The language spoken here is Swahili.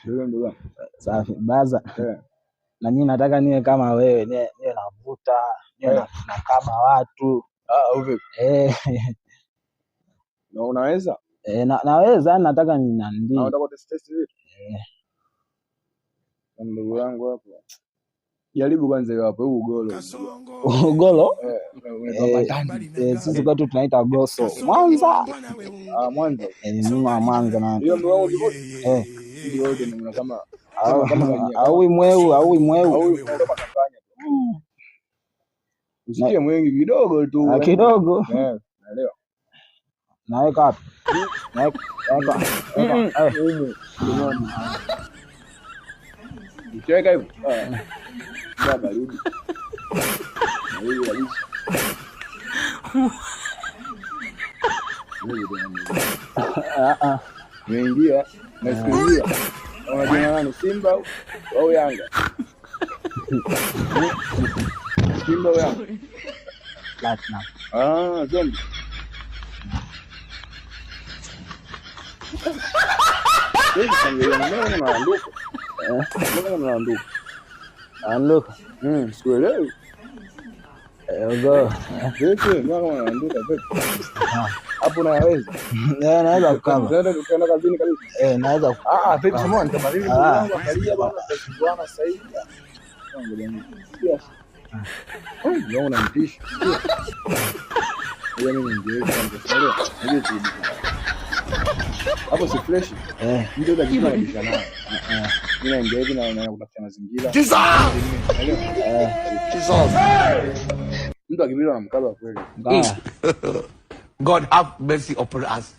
Ndio ndugu yangu. Safi baza. Eh. Na mimi nataka niwe kama wewe, niwe navuta, niwe nakaba watu. Ah, au vipi? Eh, Na unaweza? eh, naweza nataka ni nandi. Na unataka test test vipi? Na ndugu yangu hapo. Jaribu kwanza hiyo hapo, huu ugolo. Ugolo? Eh, unaitwa Eh, matandi. eh, sisi kwetu tunaita goso. Mwanza. Ah, Mwanza. Eh, mimi wa Mwanza na Hiyo ndugu yangu kivuta. eh, Ndio yote ni kama au kama kama au mweu au mweu. au kama kanganya. Usikie mwingi kidogo tu. Ah, kidogo. Eh, naelewa. Naweka wapi? Naweka naweka naweka. Eh, Humu mdomoni. Ukiweka hivyo. Ah. Ndio baridi. Baridi kabisa. ah, ah. Nimeingia nasikilizia. Unajua nani Simba au Yanga? Simba au Yanga? Platinum. Ah, zombi. Sasa shangilia mbona unaanduka? Mbona unaanduka? Anluka. Sikuelewi. Eh, ugolo. Vipi? Mbona kama unaanduka vipi? Hapo unaweza. Eh, naweza kukaba. Unaenda ukaenda kazini kabisa. Eh, naweza Ah, vipi sema nitamaliza ndugu Ah. yangu angalia bwana tutasumbuana sasa hivi. Angalia. Sikia. Ndio unanitisha. Sikia. Mimi ndio kwanza. Ndio tu. Hapo si fresh. Eh, Mtu atakijua anabisha naye. Mimi naingia hivi na na kutafuta mazingira. Unaelewa? Mtu akibidi anamkaba kweli. mbaya. God have mercy upon us.